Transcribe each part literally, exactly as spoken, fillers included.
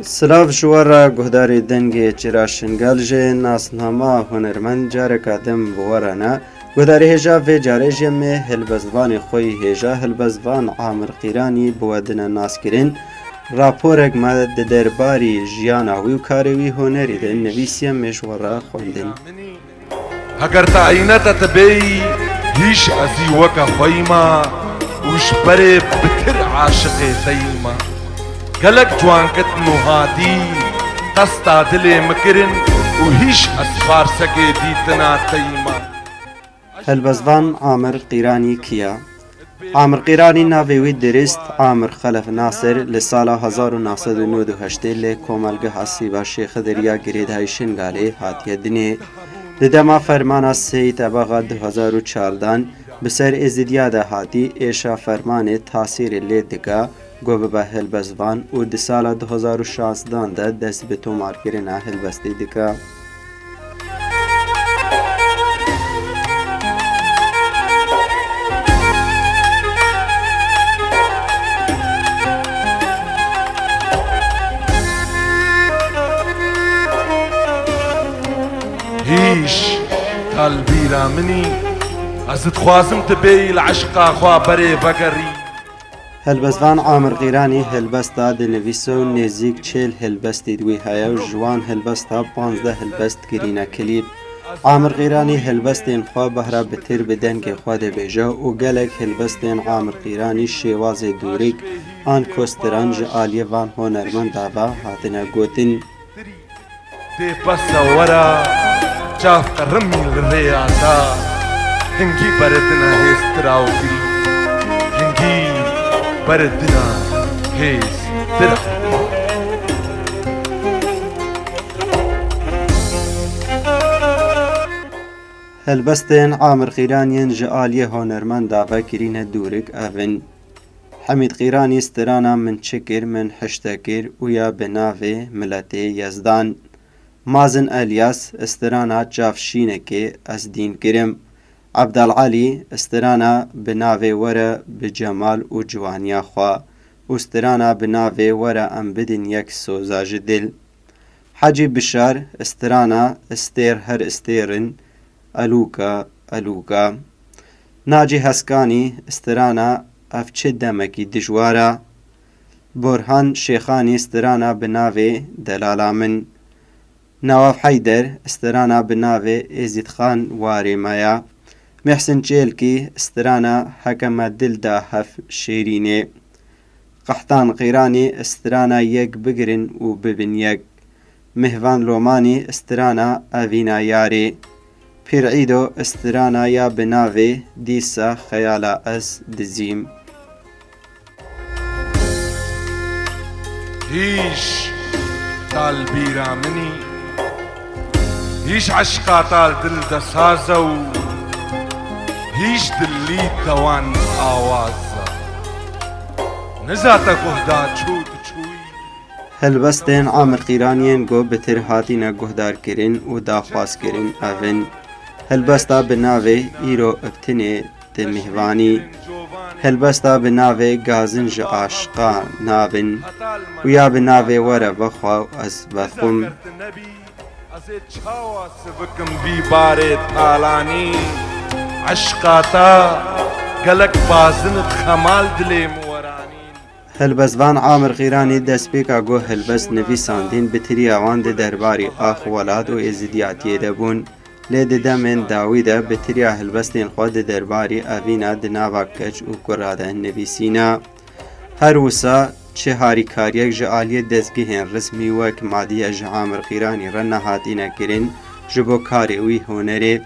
Silav ji we re guhdarê Dengê Çira Şingal jê nasnama hunermend careka din bi we re ne. Guhdarê hêja vê carê jê me helbestvanê xwe yî hêja helbestvan Amir Qîranî bi we dine naskirin. Raporek me di derbarî jiyana wî û karê wî hunerî de nivîsiye, me ji we re xwendin. Heger te eyne te tibêyî, hîş ez î weke xweyî ma û ji berê bitir aşiqê te yî ma. Gelek ciwan ketin û hatî, qesta dilê min kirin û hîş ez farsekê dîtina te yî ma. Helbestvan Amir Qîranî kiya? Amir Qîranî navê wî dirist Amir Xelef Nasir li sala hezar û neh sed û nod û heştê li Komelgeha Sîba Şêx Xidir ya girêdayî Şingalê hatiye dinê. Di dema fermana Seyîd Ebaxa du hezar û çardan bi ser Êzidiya de hatî, êşa fermanê tasîrê lê dike ku bibe helbestvan û di sala du hezar û şazdan de dest bi tomarkirina helbestê dike. Hîş, ka li bîra min î, ez dixwazim tu bêyî li eşqa xwe berê vegerî. Helbestvan Amir Qîranî helbesta dinivîse û nêzîk çêl helbestî di wî heye û ji wan helbesta panzdeh helbest kirîne klîp. Amir Qîranî helbestên xwe behra bitir bi dengê xwe dibêje û gelek helbestên Amir Qîranî şêwazê dûrik an ku stiran ji aliyê van hunermenda ve hatine gotin. Tê pesa wera, çav qerimî li rêya ta, hingî beredina hêz tira û kirî, hingî beredina hêz tira. Helbestên Amir Qîran yên ji aliyê hunermenda ve kirîne dûrik ev in. Hemîd Qîranî strana Min çi kir, min hişte kir û ya bi navê Miletê Yezdan. Mazin Elyas strana Çav şînekê ez dîn kirim. Ebdal Elî strana bi navê Were bi cemal û ciwaniya xwe û strana bi navê Were em bidin yek soza ji dil. Hecî Bişar strana Stêr her stêr in, Elûka, Elûka. Nacî Heskanî strana Ev çi demekî dijwar a. Borhan Şêxanî strana bi navê Delala min. Nawaf Heyder strana bi navê Êzîdxan warê me ya. Mihsin Çêlkî strana Heke me dil da hev şêrînê. Qehtan Qîranî strana Yek bigirin û bibin yek. Mihvan Lomanî strana Evîna Yarê. Pîr Îdo strana ya bi navê Dîsa xeyala ez dizîm. Hîş tal bîra min î, hîş eşqa tal dil de saz e û hîş dilî dewan awaz e. Niza te guh da çû tu çûyî. Helbestên Amir Qîran yên ku bitir hatine guhdarkirin û daxwazkirin ev in. Helbesta bi navê Îro bi tinê di mîhvanî. Helbesta bi navê Gazin ji aşiqa nabin û ya bi navê Were vexwe û ez vexwim. Ez ê çawa sivikim vî barê talanî? Eşqa te gelek bazin û xemal dilê min weranîn. Helbestvan Amir Qîranî destpêka ku helbest nivîsandin, bi tiriya wan di derbarî ax, welat û êzidiyatiyê de bûn. Lê di demên dawî de bi tiriya helbestên xwe di derbarî evîna di nava keç û kura de nivîsîne. Her wisa çi harîkariyek ji aliyê dezgehên resmî wek Madiye ji Amir Qîranî re nehatîne kirin ji bo karê wî hunerê.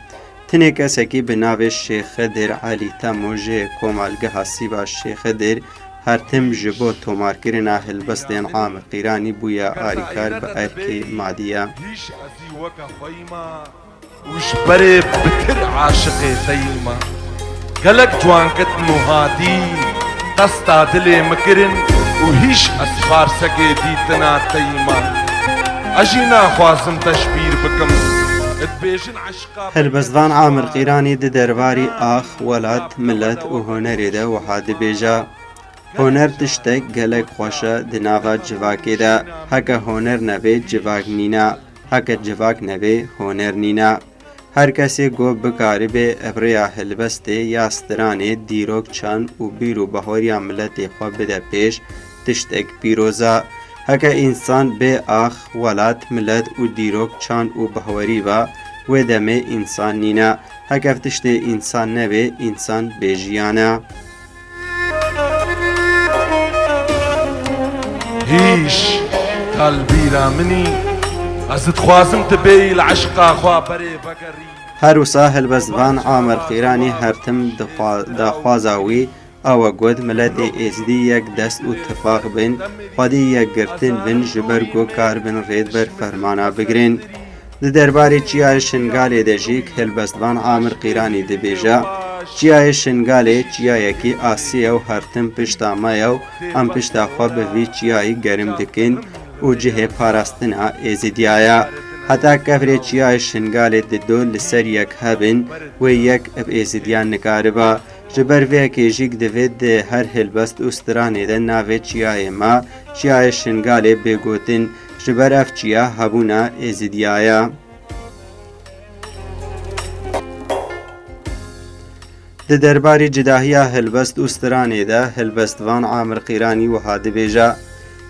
Tinê kesekî bi navê Şêx Xidir Elî Temo ji Komelgeha Sîba Şêx Xidir her tim ji bo tomarkirina helbestên Amir Qîranî bûye arîkar bi erkê Madiye. Hîş ez î weke xweyî ma û ji berê bitir aşiqê te yî ma. Gelek ciwan ketin û hatî, qesta dilê min kirin û hîş ez farsekê dîtina te yî ma. Ez jî naxwazim te ji bîr bikim. Dibêjin eşqa Helbestvan Amir Qîranî di derbarî ax, welat, milet û hunerê de wiha dibêje. Honer tiştek gelek xweş e di nava civakê de. Heke honer nebe, civak nîne. Heke civak nebe, honer nîne. Her kesê ku bikaribe ev rêya helbestê ya stranê dîrok, çand û bîr û bahweriya miletê xwe bide pêş, tiştek pîroz e. Heke însan bê ax, welat, milet û dîrok, çand û bahwerî be, wê demê însan nîne. Heke ev tiştê însan nebe, însan bêjiyan e. Hîş, ta li bîra min î, ez dixwazim tu bêyî li eşqa xwe berê vegerî. Her wisa helbestvan Amir Qîranî her tim dixwa-, daxwaza wî ew e got, miletê Êzidî yek dest û tifaq bin, xwedî yekgirtin bin, ji ber ku karibin rê di ber fermana bigirin. Di derbarê Çiyayê Şingalê de jî helbestvan Amir Qîranî dibêje, Çiyayê Şingalê çiyayekî asî ye û her tim pişta me ye û em pişta xwe bi vî çiyayî gerim dikin û cihê parastina Êzidiya ye. Heta kevirê Çiyayê Şingalê dido li ser yek hebin, wê yek bi Êzidiya nikariba. Ji ber vê yekê jî divê di her helbest û stranê de navê çiyayê me, Çiyayê Şingalê bê gotin, ji ber ev çiya hebûna Êzidiya ye. Di derbarî cidahiya helbest û stranê de helbestvan Amir Qîranî wiha dibêje,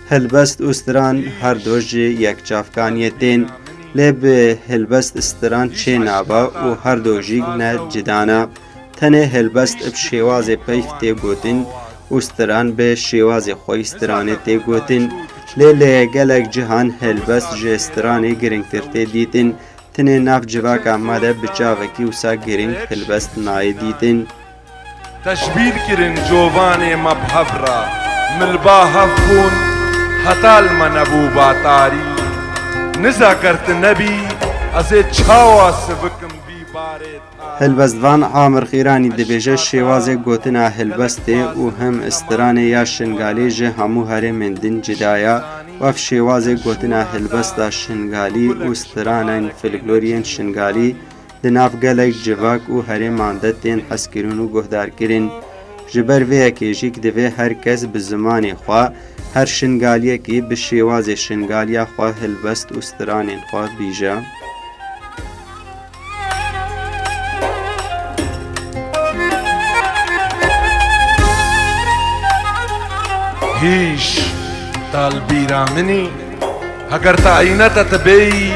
helbest û stran her do ji yek çavkaniyê tên, lê bi helbest stran çê nabe û her do jî ne cida ne. Tenê helbest bi şêwazê peyv tê gotin û stran bi şêwazê xwe yî stranê tê gotin. Lê li gelek cihan helbest ji stranê girîngtir tê dîtin. Tenê nav civaka me de bi çavekî wisa girîng helbest nayê dîtin. Teşbîr kirin covanê me bi hev re, min li ba hev bûn, heta li me nebû ba tarî. Niza ger tu nebî, ez ê çawa sivikim vî barê tarî? Helbestvan Amir Qîranî dibêje, şêwazê gotina helbestê û him stranê ya Şingalê ji hemû herêmên din cida ye. Wef şêwazê gotina helbesta Şingalî û stranên folkloriyên Şingalî di nav gelek civak û herêman de tên hezkirin û guhdarkirin. Ji ber vê yekê jî divê her kes bi zimanê xwe, her Şingaliyekî bi şêwazê Şingaliya xwe helbest û stranên xwe bîje. Hîş, ta li bîra min î, heger ta îne te tu bêyî,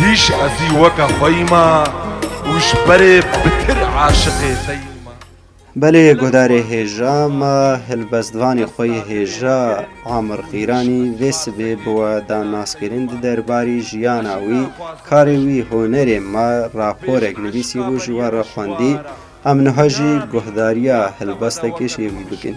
hîş ez î weke xweyî ma û ji berê bitir aşiqê te yî ma. Belê guhdarê hêja, me helbestvanê xwe yê hêja Amir Qîranî vê sibê bi we da naskirin di derbarî jiyana wî, karê wî, hunerê me raporek nivîsîbû, ji we re xwendî. Em niha jî guhdariya helbestekê ji wî bikin.